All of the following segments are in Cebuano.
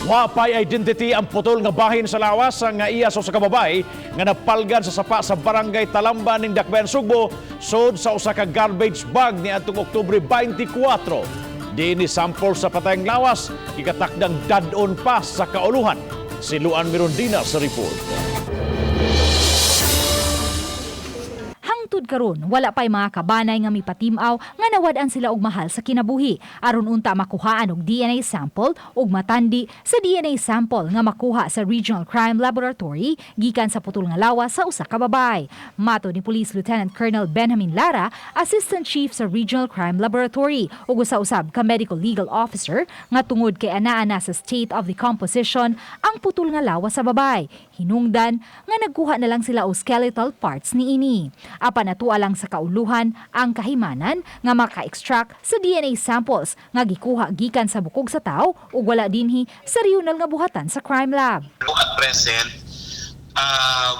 Wa pay identity ang putol nga bahin sa lawas nga iya sa usa ka babae nga napalgan sa sapa sa Barangay Talamban ning Dakbayan, Sugbo, sud sa usa ka garbage bag niadtong Oktubre 24. DNA sample sa patayng lawas gikatakdang dad-on pa sa kauluhan. Si Luan Mirondina sa report. Hangtod karon, wala pa'y mga kabanay nga mipatim-aw nga nawad-an sila og mahal sa kinabuhi. Aron unta makuhaan og DNA sample ug matandi sa DNA sample nga makuha sa Regional Crime Laboratory gikan sa putol nga lawas sa usa ka babae. Matod ni Police Lieutenant Colonel Benjamin Lara, Assistant Chief sa Regional Crime Laboratory ug usa usab ka medical legal officer, nga tungod kay anaa na sa state of decomposition ang putol nga lawas sa babae, hinungdan nga nagkuha na lang sila og skeletal parts niini. Apan natua lang sa kauluhan ang kahimanan nga maka-extract sa DNA samples nga gikuha gikan sa bukog sa tao ug wala dinhi sa regional nga buhatan sa crime lab. At present,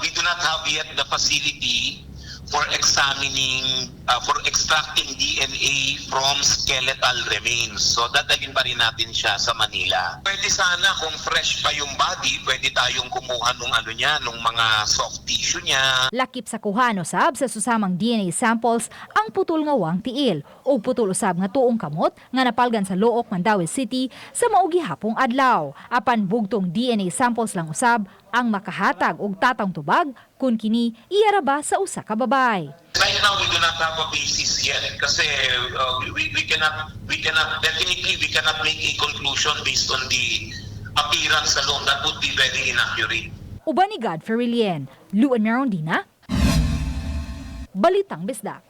we do not have yet the facility for examining, for extracting DNA from skeletal remains. So dadalhin pa rin natin siya sa Manila. Pwede sana kung fresh pa yung body, pwede tayong kumuha nung ano niya, nung mga soft tissue niya. Lakip sa kuha usab sa susamang DNA samples ang putol nga wang tiil o putol usab nga tuong kamot nga napalgan sa Looc, Mandaue City sa mao gihapong adlaw. Apan bugtong DNA samples lang usab ang makahatag og tatang tubag kung kini iya ra ba sa usa ka babae. Right now, we do not have a basis yet kasi we cannot definitely, we cannot make a conclusion based on the appearance alone. That would be very inaccurate. Uban ni Godfrey Rilien, Luan Merondina, Balitang Bisdak.